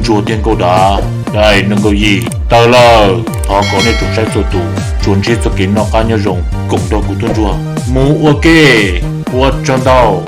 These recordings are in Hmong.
Ntsuag thiab Nkauj Dav, dai nees nkaum yim tawm lawm. Thov kom nej tsoom saib txhua tus tsuas ntsib txoj kev noj qab nyob zoo koom nrog kuv tub ntsuag mus ua ke. Ua tsaug ntau.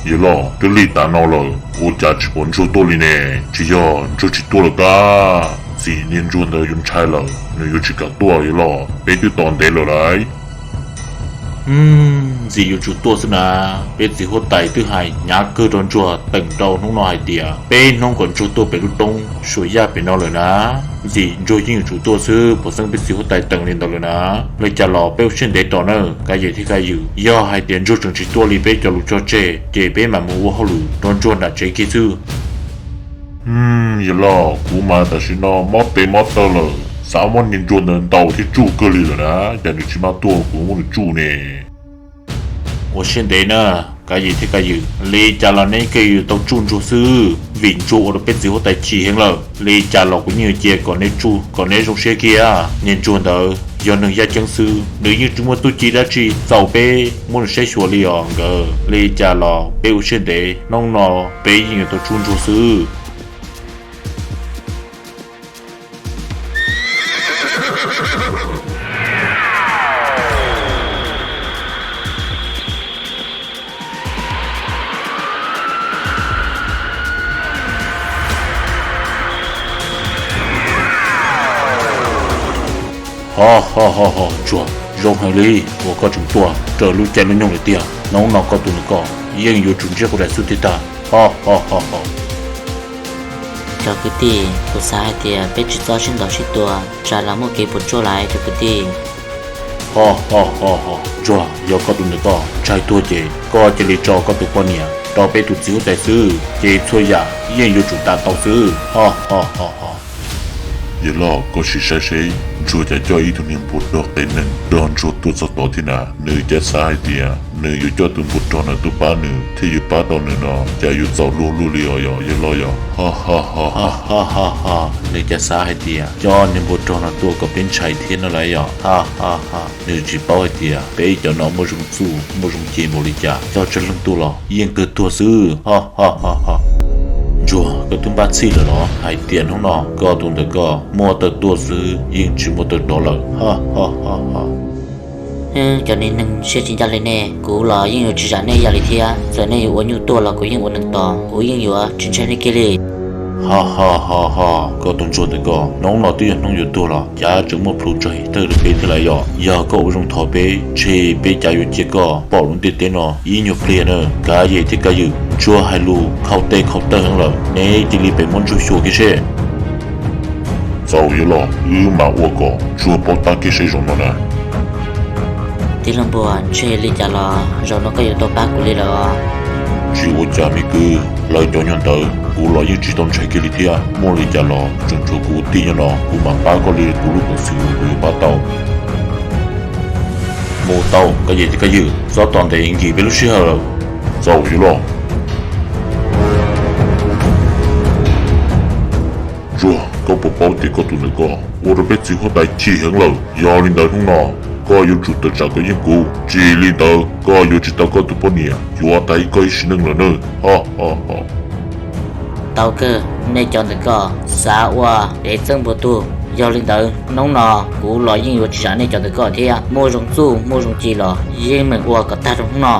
Yawg loj, twb lig tas no lawm ua cas tsis pom Ntsuag tuaj li ne? Tsis yog Ntsuag tsis tuaj lawm kab? Txim niag Ntsuag ntawd yuav ntshai lawm, nws yuav tsis kam tuaj yawg loj, peb twb tos ntev lawm lauj. Ntxim yuav tsum tuaj xwb na, peb txiv huab tais twb hais hnyav kawg rau Ntsuag teem rau hnub no hais tias peb hnub kom Ntsuag tuaj pem lub roob Suav Yaj pem no lawm na. Ntxim Ntsuag yeej yuav tsum tuaj xwb, puas xeeb peb txiv huab tais teem li ntawd lawm na. Li cas los peb ua siab ntev tos na Kav Yim thiab Kav Ywm, yog hais tias Ntsuag tseem tsis tuaj li peb cov lus cog tseg ces peb mam mus ua hauj lwm nrog Ntsuag nram tsev kiag xwb. Yawg loj, kuv mas tam sim no mob tes mob taw lawm, xav muab niag Ntsuag ntawd ntaus thiab tsuj kawg li lawm na, cas nws tsis maj tuaj kuv muab nws tsuj ne. Ua siab ntev na Kav Yim thiab Kav Ywm, li cas los neb kuj yuav tau tsuj Ntsuag xwb, vim Ntsuag ua rau peb txiv huab tais chim heev lawm. Li cas los kuv yeej yuav cia kom neb tsuj kom neb zoo siab kiag. Niag Ntsuag ntawd yog neeg yaj ceeb xwb, nws yeej tsis muaj txuj ci dab tsi txaus peb muab nws saib xyuas li os nkawd. Li cas los peb ua siab ntev, hnub no peb yeej yuav tau tsuj Ntsuag xwb. Ho ho ho ho, Ntsuag, zoo heev li uas koj tseem tuaj raws lub caij lub nyoog lawm tiag. Hnub no koj tus ntawm koj yeej yuav tsum ntsib qhov dais xwb tiag tag. Ho ho ho ho. Cov kwv tij, kuv xav hais tias peb tsis txhob sib ntaus sib tua, tsam los muaj kev puas tsuaj lawm cov kwv tij. Ho ho ho ho, Ntsuag, yog koj tus ntawm koj ntshai tuag ces koj cia li tso koj tus poj niam rau peb tus txiv huab tais xwb, ces txhua yam yeej yuav tsum tas tau xwb. Ho ho ho ho. Yawg loj, koj sim saib seb Ntsuag cas coj ib tug niag npua rog qias neeg nrog Ntsuag tuaj txog tod thiab na. Nws cas xav hais tias nws yuav coj tus npua rog no tuaj pab nws thiaj yuav pab tau nws no, cas yuav txaus luag luaj li os yog yawg loj yog. Ho ho ho ho ho ho, nws cas xav hais tias coj niag npua rog no tuaj kom peb ntshai thiab no lauj yog. Ha ha ha, nws tsis paub hais tias peb cov no muaj zoo txuj muaj zoo ce npaum li cas, coj tsawg leeg tuaj los yeej kawg tuag xwb. Ho ho ho ho. Ntsuag, koj twb npaj txhij lawm los hais tias hnub no koj tus ntawm koj muaj taw tuaj xwb yeej tsis muaj taw rov lawm. Ho ho ho ho. Cov niag neeg siab tsis ncaj li nej, kuv los yeej yuav tsis zam nej ib yam li thiab. Txawm nej yuav ua nyuj tuaj los kuv yeej ua neeg tos, kuv yeej yuav tsis ntshai nej kiag li. Ha ha ha ha, koj tus Ntsuag ntawm koj, hnub no twb yog hnub yuav tuag los cas tseem muaj plhu tso thawj rau peb thiab lawm yog. Yog koj ua zoo thov peb, ntshe peb cas yuav cia koj pom lub ntiaj teb no ib nyuag pliag na. Kav Yim thiab Kav Ywm, Ntsuag hais lus khaus tes khaus taw heev lawm, neb cia li pem muab Ntsuag xyuas kiag seb. Txaus yawg loj, wb mam ua kom Ntsuag paub tab kiag seb zoo no na. Tij laug Npua, ntshe li cas los zaum no koj yuav tau pab kuv li lawm os. Tsis ua cas me kwv, lawv cov nyuag ntawd kuv los yeej tsis tau ntshai kiag li thiab. Muaj li cas los tseem tshuav kuv ua tij nyob no, kuv mam pab koj li kuv lub peev xwm uas kuv yuav pab tau. Mus tau, Kav Yim thiab Kav Ywm, txhob tos ntev nkim peb lub sij hawm lawm. Txaus yawg loj. Ntsuag, koj puas paub tias koj tus ntawm koj ua rau peb txiv huab tais chim heev lawm. Yog li ntawd hnub no Koj yuav tsum tawm tsam kom yeej kuv, tsis li ntawd koj yuav tsis tau koj tus poj niam yuav tag ib koj ib sim neej lawm nawb. Tau kawg, nej cov ntawm koj xav ua dev txeeb npua tug. Yog li ntawd hnub no kuv los yeej yuav tsis zam nej cov ntawm koj thiab. Muaj zoo txuj muaj zoo ci los yeej meem ua kom tag rau hnub no.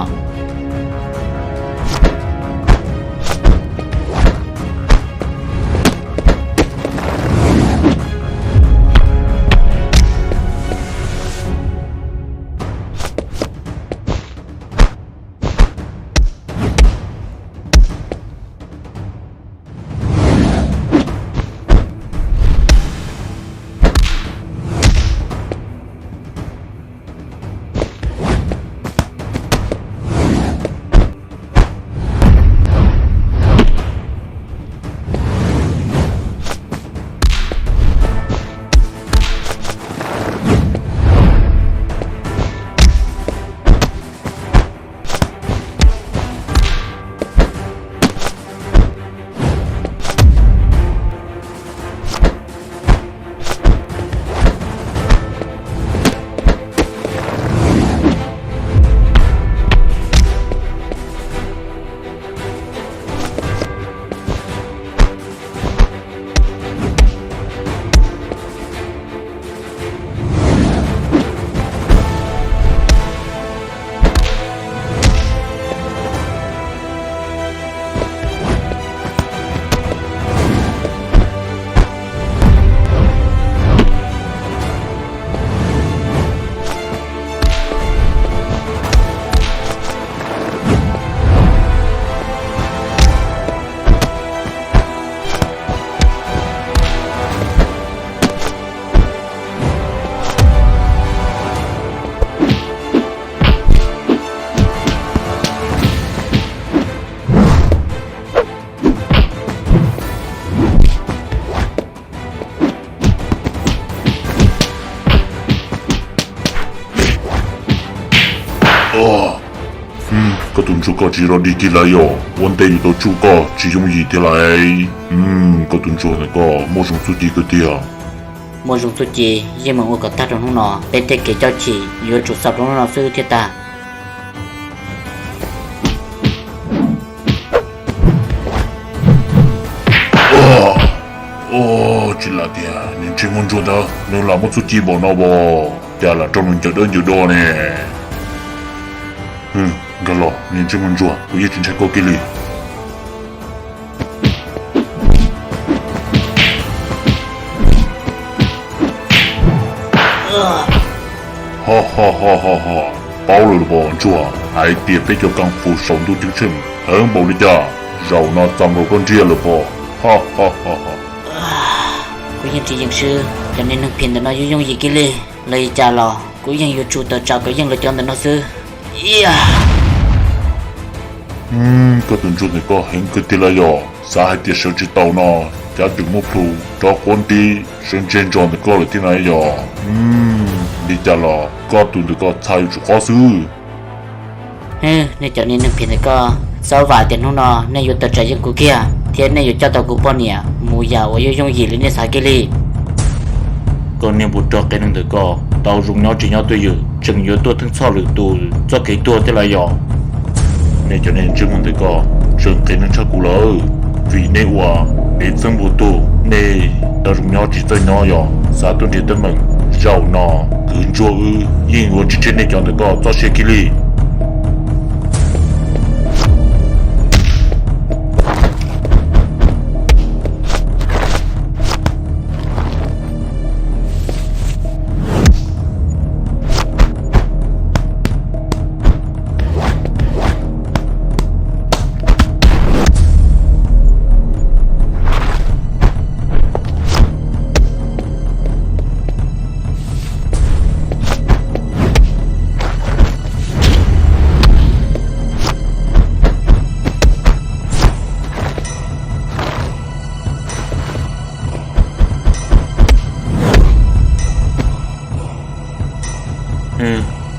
Koj tus ntsuag ko tsis rov dig kiag lawm yog ua ntej yus tau tsuj koj tsis yooj yim thiab lauj. Koj tus ntsuag ntawm koj muaj zoo txuj ci kawg tiag. Muaj zoo txuj ci yeej meem ua kom tag rau hnub no, peb tej kev coj chim yuav tsum xaus rau hnub no xwb thiaj tag. Tsis lam tias niag ntsej muag ntsuag ntawd nws lam muaj txuj ci npaum no as, cas lam raug nws ncaws dawb ncaws do ne. Nkag los niag ntsej muag ntsuag, kuv yeej tsis ntshai koj kiag li. Paub lawm los pom ntsuag, hais tias peb cov kung fu saum ntuj ceeb tsheej heev npaum li cas, zaum no txaus nkaus koj nriag lawm pom. Kuv yeej tsis yeem swb cov niag neeg phem ntawm no yooj yooj yim kiag li. Los li cas los kuv yeej yuav tsum tawm tsam kom yeej lawv cov ntawm no xwb. Koj tus ntsuag ntawm koj heev kawg tiag lauj yog, xav hais tias sawv tsis tau no, cav tseem muab plhu rov quav nti sawv ntseg ntsos ntawm koj lawm thiab na yog. Li cas los koj tus ntawm koj txhaj yuav tsum qhuav xwb. Nej cov niag neeg phem ntawm koj, txhob vam tias hnub no nej yuav tawm tsam yeej kuv kiag thiab nej yuav coj tau kuv poj niam mus yam uas yooj yooj yim li nej xav kiag li. Koj niag npua rog qias neeg ntawm koj, tau zoo nyob tsis nyob twj ywm tseem yuav tuaj theej txhoj lwm tus txoj kev tuag thiab lauj yog. Nej cov niag ntsej muag ntawm koj tseem qias neeg tshaj kuv lawm, vim nej ua dev txeeb npua tug, nej tau zoo nyob tsis txawj nyob yog xav tuaj nrhiav teeb meem. Zaum no kwv ntsuag wb yeej yuav tsis tseg nej cov ntawm koj txoj sia kiag li.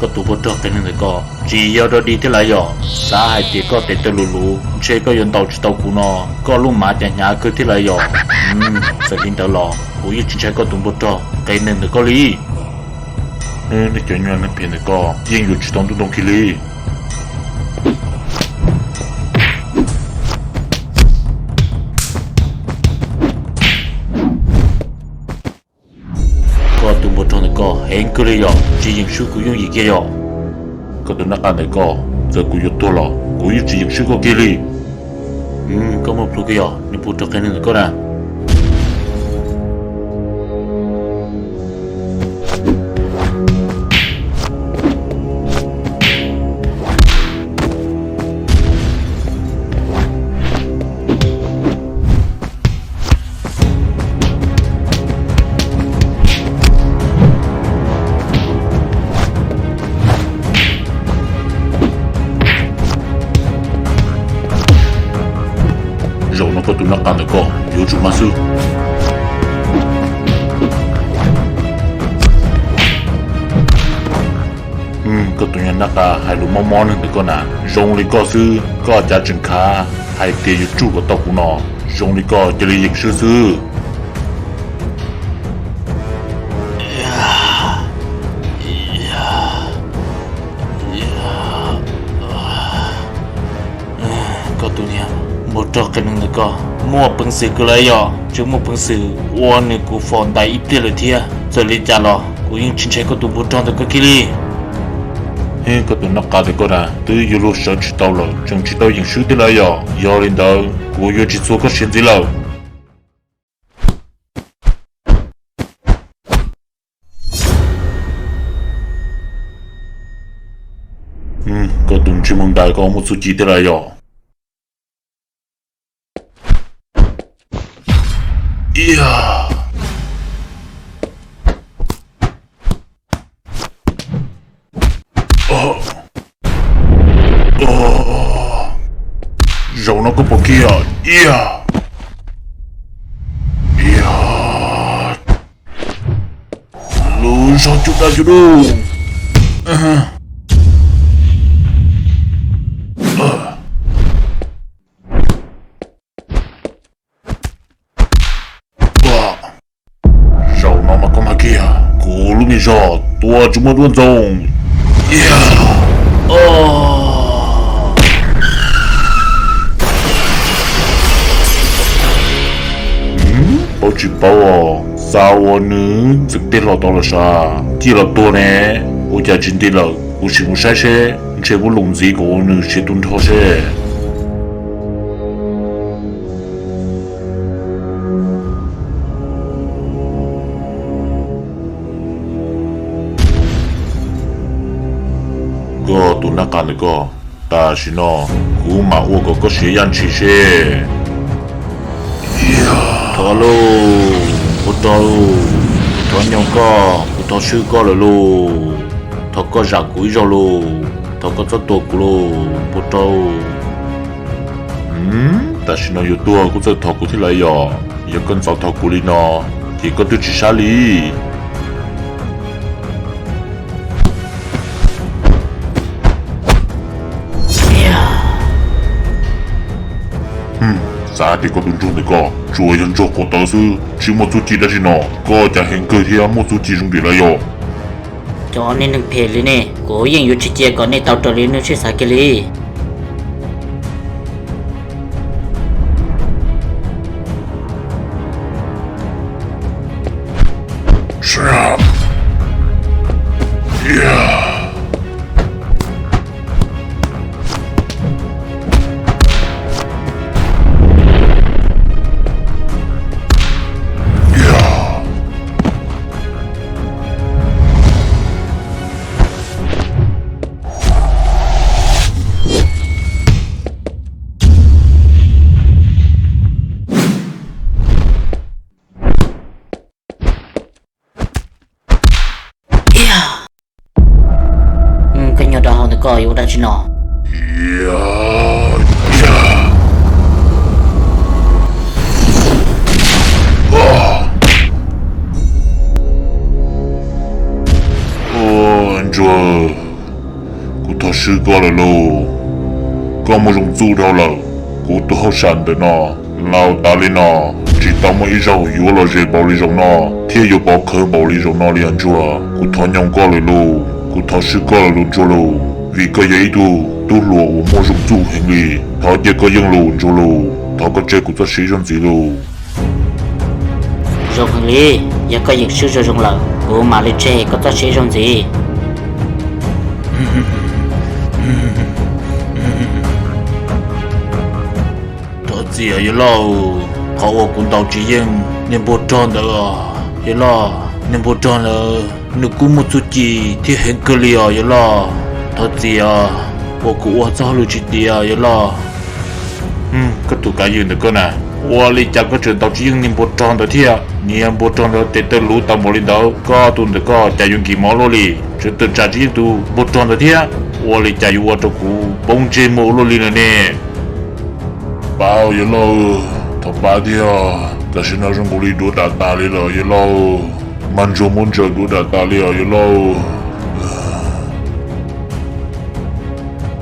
Koj tus npua rog qias neeg ntawm koj, tsis yog dog dig thiab lauj yog, xav hais tias koj tes taw luv luv ntshe koj yuav ntaus tsis tau kuv no, koj lub mav cas hnyav kawg thiab lauj yog. Txawm li ntawd los kuv yeej tsis ntshai koj tus npua rog qias neeg ntawm koj li. Nej cov nyuag neeg phem ntawm ko yeej yuav tsis tau ntuj ntoo kiag li. Koj tus npua rog ntawm ko heev kawg li yom, tsis yeem swb kuv yooj yim kiag yom. Koj tus nab qa ntawm ko, txawm kuv yuav tuag los kuv yeej tsis yeem swb koj kiag li. Koj muaj plhu kawg yom, nws puas rog qias neeg ntawm koj na. Zaum no koj tus nab qa ntawm ko yuav tsum mag xwb. Koj tus nyuag nab qa hais lus mob mob neeg ntawm koj na, zoo li koj xwb, koj cas tseem khav hais tias yuav tsuj kom tau kuv no, zoo li koj cia li yeem swb xwb. Koj tus niag npua rog qias neeg ntawm ko muaj peev xwm kawg lawm yom, tseem muaj peev xwm ua nws kuv faus ntais ib pliag lawm thiab. Txawm li cas los kuv yeej tsis ntshai koj tus npua rog ntawm ko kiag li. Koj tus nab qa ntawm ko na twb yuav luag sawv tsis tau lawm, tseem tsis tau yeem swb thiab lawm yom, yog li ntawd kuv yuav tsis txhua koj siav ntxiv lawm. Koj tus ntsej muag ntais ko muaj txuj ci thiab lawm yom. Zaum no koj pom kiag, lub zog cub dab cub dub. Zaum no mas koj mag kiag, kuv lub me zog tua tsis muaj duab ntxoog. Paub tsis paub os, xav ua nws ntxeev tej hlo tau los sav, ciaj los tuag ne. Ua cas tsis nti lawm, kuv sim mus saib seb, ntshe muab lom ntxiv kom ua nws siav tu nrho seb. Koj tus nab qa ntawm ko, tam sim no kuv mam ua kom koj siav yaj ntshis seb. Thov lauj, npua rog lauj, kuv thov nyob koj, kuv thov swb koj lawm lauj. Thov koj zam kuv ib zaug lauj, thov koj txhob tua kuv lauj, npua rog lauj. Tam sim no yuav tuag kuj txawj thov kuv thiab lawm yom. Yog koj ntxov thov kuv li no, ces koj twb tsis sab li. Xav tias koj tus ntsuag ntawm ko tsuas yog ntsuag quav tawv xwb, tsis muaj txuj ci dab tsi no. Koj cas heev kawg thiab muaj txuj ci zoo nkaus li lawm yom. Cov nej neeg phem li nej, kuv yeej yuav tsis cia kom nej tau raws li nej siab xav kiag li. Koj nyob rau hauv ntawm ko yuav ua dab tsi no? Ntsuag, kuv thov swb koj lawm lauj. Koj muaj zoo txuj dhau lawm. Kuv tus hauj sam ntawm no laus tas li no, Tsis tau muaj ib zaug yuav los ze npaum li zaum no thiab yuav pov khawv npaum li zaum no li os ntsuag. Kuv thov nyob koj lawm lauj, kuv thov swb koj lawm lauj ntsuag lauj, vim koj yog ib tug tub hluas uas muaj zoo txuj heev li. Thov cia koj yeej lauj ntsuag lauj, thov koj tseg kuv txoj siv zog ntxiv lauj. Zoo heev li, yog koj yeem swb zoo zoo lawm kuv mam li tseg koj txoj siv zog ntxiv. Thov txim yawg laus, qhov uas kuv ntaus tsis yeej niag npua rog ntawd, yawg laus, niag npua rog ntawd nws kuj muaj txuj ci thiab heev kawg li os yawg laus. Thov txim os, uas kuv ua txoj hauj lwm tsis tiav yawg laus. Koj tus kav ywm ntawm koj na, ua li cas koj tseem ntaus tsis yeej niag npua rog ntawd thiab? Niag npua rog ntawd tes taw luv tau npaum li ntawd, koj tus ntawm koj cas yuav nkim mov luaj li, tseem tawm tsam tsis yeej tus npua rog ntawd thiab? Ua li cas yuav ua rau kuv poob ntsej muag ua luaj li lawm ne? Pab yawg laus, thov pab thiab, tam sim no zoo nkaus li duav dam tas li lawm yawg laus, mas ntsuag muab ntsaws duav dam tas li os yawg laus.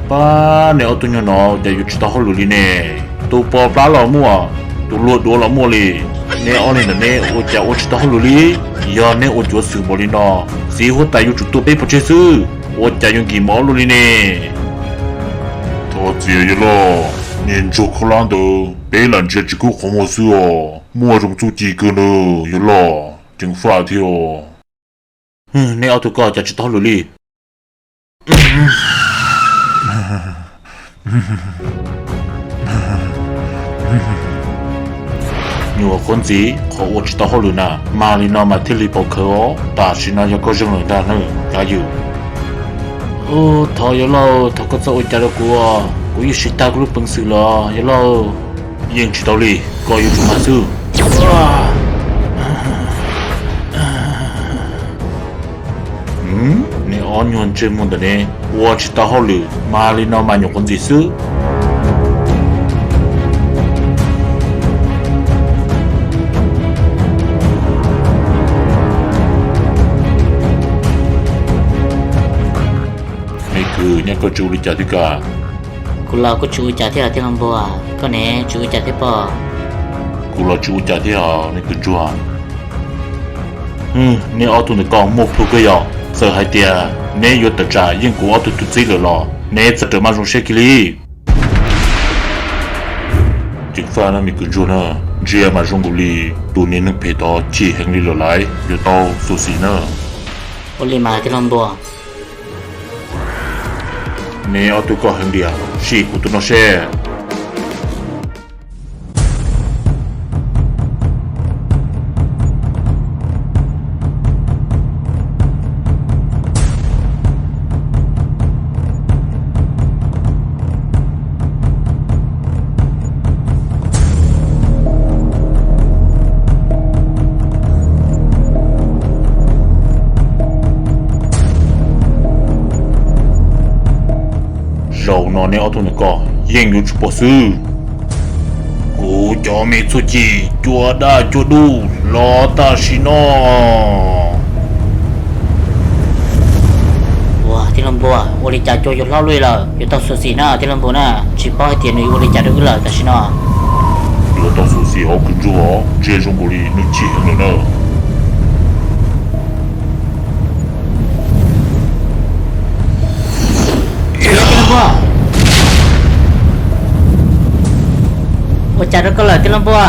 Pab, neb ob tug nyuag no cas yuav tsis tau hauj lwm li ne? Tus pos plab los muaj, tus luag duav los muaj li. Neb ob leeg ntawm neb ua cas ua tsis tau hauj lwm li? Yog neb ua cuav xwm npaum li no, txiv huab tais yuav tsum tua peb pov tseg xwb, ua cas yuav nkim mov luaj li ne? Thov txim yawg laus, niag ntsuag khaub hlab ntawd peb lam ntsia tsis kub qhov muag xwb os, muaj zoo txuj ci kawg na yawg laus, ceev faj thiab os. Neb ob tug ko cas tsis tau hauj lwm li? Nyuam qhuav ntxiv qhov ua tsis tau hauj lwm na, mas li no mas thiaj li pov khawv os. Tam sim no yog koj zoo lawm ntag na, kav ywm. Thov yawg laus, thov koj txhob ua cas rau kuv, kuv yeej siv tag kuv lub peev xwm los yawg laus. Yeej tsis tau li, koj yuav tsum mag xwb. Neb ob nyuag ntsej muag ntawm ne, ua tsis tau hauj lwm mas li no mas nyuam qhuav ntxiv xwb. Me kwv, nyob koj tsis ua li cas thiab ka? Kuv los kuj tsis ua cas thiab tij laug npua, koj ne tsis ua cas thiab pob? Kuv los tsis ua cas thiab me kwv ntsuag. Neb ob tug ntawm ko muaj plhu kawg yog, txawm hais tias neb yuav tawm tsam yeej kuv ob tug tus txib lawm los neb txawm rawm maj zoo siab kiag li. Ceev faj na me kwv ntsuag na, ntsia mas zoo nkaus li tus niag neeg phem tod chim heev li lawm lauj, yuav tau xyuam xim na. Ua li mas tij laug npua. Neb ob tug ko heev diam, sim kuv tus no seb. Zaum no neb ob tug ntawm ko yeej yuav tsum pom xwb. Kuv cov me txuj ci cua daj cua dub los tam sim no. Ua tij laug npua, ua li cas cua yuav hlob luaj li lawm, yuav tau xyuam xim na tij laug npua na, tsis paub hais tias nws yuav ua li cas rau wb lawm tam sim no. Yuav tau xyuam xim hauv kwv ntsuag, ntsia zoo nkaus li nws chim heev lawm na. Tij laug npua, ua cas rau koj lawm tij laug npua?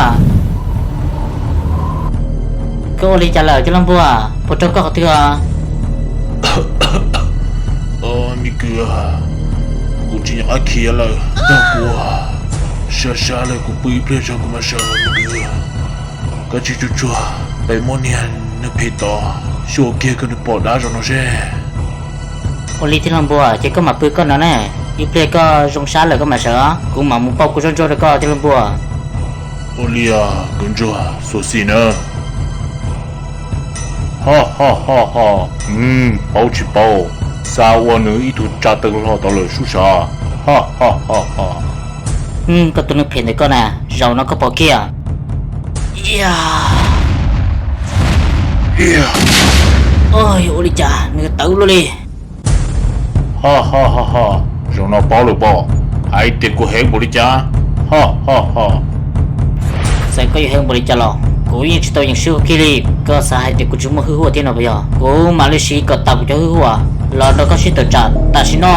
Koj ua li cas lawm tij laug npua, puas raug koj qhov twg os? Me kwv, kuv tsis nco qab khiav lawm, nrog kuv sab sab lawm, kuv pw ib pliag tso kuv mam sawv me kwv. Koj tsis tsuag tsuag pes muab niag neeg phem tod xyuas kiag kom nws pom dab zaum no seb. Ua li tij laug npua, ces koj mam pw koj no ne, ib pliag koj zoo sab lawm koj mam sawv, kuv mam mus pauj kuv zaub ntsuab rau koj tij laug npua. Ua li kwv ntsuag, xyuam xim na. Ho ho ho ho, paub tsis paub, xa ua nws ib tug tsa taw hlo tod lawm sub sav. Ho ho ho ho. Koj tus neeg phem ntawm koj na, zaum no koj pom kiag. Ua li cas nws tawv luaj li. Ho ho ho ho, zaum no paub lawm pob, hais tias kuv heev npaum li cas. Ho ho ho. Txawm koj yuav hais npaum li cas los kuv yeej tsis tau yeem swb kiag li. Koj xav hais tias kuv tsis muaj hwj huam thiab no puas yog? Kuv mam li siv kom tas kuv cov hwj huam los nrog koj sib tawm tsam tam sim no.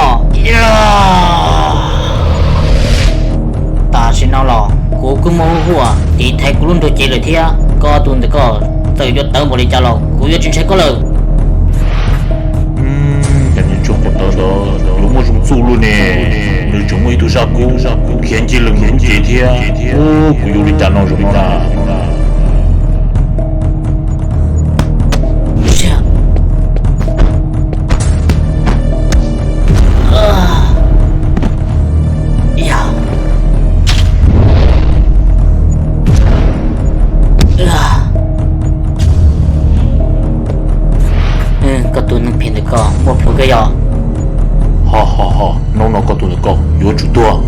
Tam sim no los kuv kuj muaj hwj huam tiv thaiv kuv lub nruab cev lawm thiab. Koj tus ntawm koj txawm yuav tawv npaum li cas los kuv yuav tsis ntshai koj lawm. Cov niag tsov tawv ntawd yuav muaj zoo txuj luaj ne. Nws tseem muaj ib tug zaj kub khiav ncig loo nws lub cev thiab. Kuv yuav ua li cas no zoo li cas? Koj tus neeg phem ntawm koj muaj plhu kawg yog? Ho ho ho, hnub no koj tus ntawm koj yuav tsum tuag.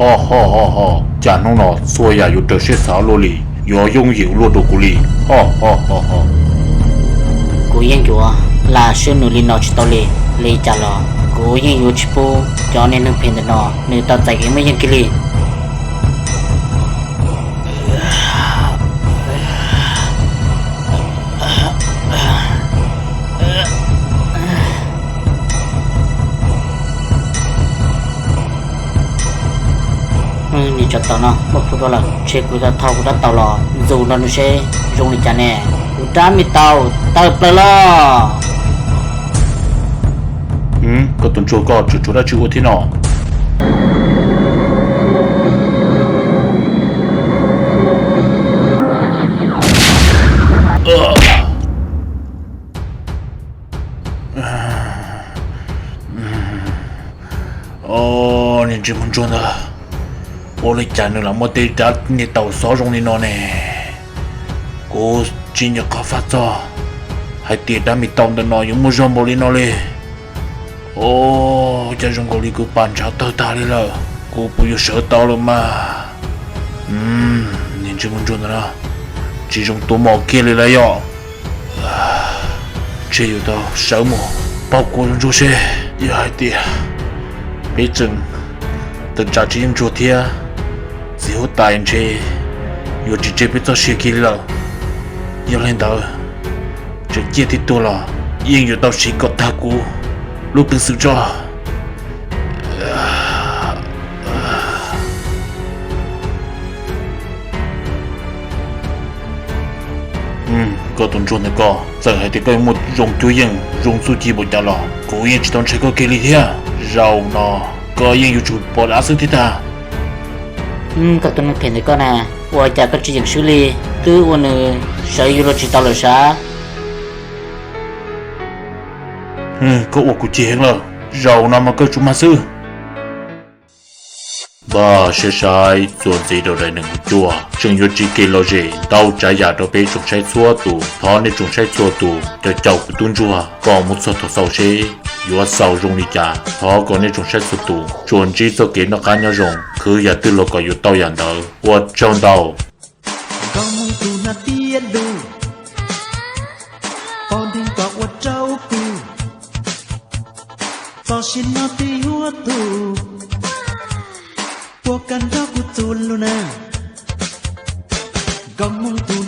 Ho ho ho ho, cas hnub no txhua yam yuav raws siab xav luaj li, yuav yooj yim luaj rau kuv li. Ho ho ho ho. Kuv yeej yuav lam swb nws li no tsis tau li. Li cas los kuv yeej yuav tsis pub cov niag neeg phem ntawm no nws tau txais kev muaj yeej kiag li. Niag tsov tom no muaj plhu dua lawm, ntshe kuv tau thau kuv rab taus los ntxuav nrog nws seb zoo li cas ne. Kuv rab me taus tawm plaws los. Koj tus ntsuag, koj tseem tshuav dab tsi ua thiab no? Niag ntsej muag ntsuag ntawd, ua li cas nws lam muaj tej rab niag taus xob zoo li no ne? Kuv tsis nco qab faj txog hais tias rab me taus ntawm no yuav muaj zog npaum li no li. Ua cas zoo nkaus li kuv pas ntshav tawg tag li lawm, kuv puas yuav sawv tau lawm mas? Niag ntsej muag ntsuag ntawd na, tsis zoo tua mos kiag li lawm yom. Ntshe yuav tau sawv mus pauj kuv tus ntsuag seb. Yog hais tias peb tseem tawm tsam tsis yeej ntsuag thiab, txiv huab tais ntshe yuav tsis tseg peb txoj sia kiag li lawm. Yog li ntawd, tseem ciaj thiab tuag los yeej yuav tau siv kom tag kuv lub peev xwm tso. Koj tus ntsuag ntawm koj, txawm hais tias koj muaj zoo cuab yeej zoo txuj ci npaum cas los kuv yeej tsis tau ntshai koj kiag li thiab. Zaum no koj yeej yuav tsum pom dab xwb thiab tag. Koj tus neeg phem ntawm koj na, ua cas koj tsis yeem swb li? Twb ua nws sawv yuav luag tsis tau lawm sav. Koj ua kuv chim heev lawm, zaum no mas koj yuav tsum mag xwb. Npaj siab saib txuas ntxiv rau daim nees nkaum cuaj, tseem yuav tsis kev lom zem ntau tsav yam rau peb tsoom saib txhua tus. Thov nej tsoom saib txhua tus caum caum kuv tub ntsuag kom mus txog thaum xaus seb yuav xaus zoo li cas. Thov kom nej tsoom saib txhua tus tsuas ntsib txoj kev noj qab nyob zoo, khwv yam twg los kom yuav tau yam ntawd. Ua tsaug ntau. Nkauj Hmoob tus hnav tiab lug, pog nteg kom ua rau kuv, txoj sia no twb yuav tug, puas kam nrog kuv txuas lug na? Nkauj Hmoob tus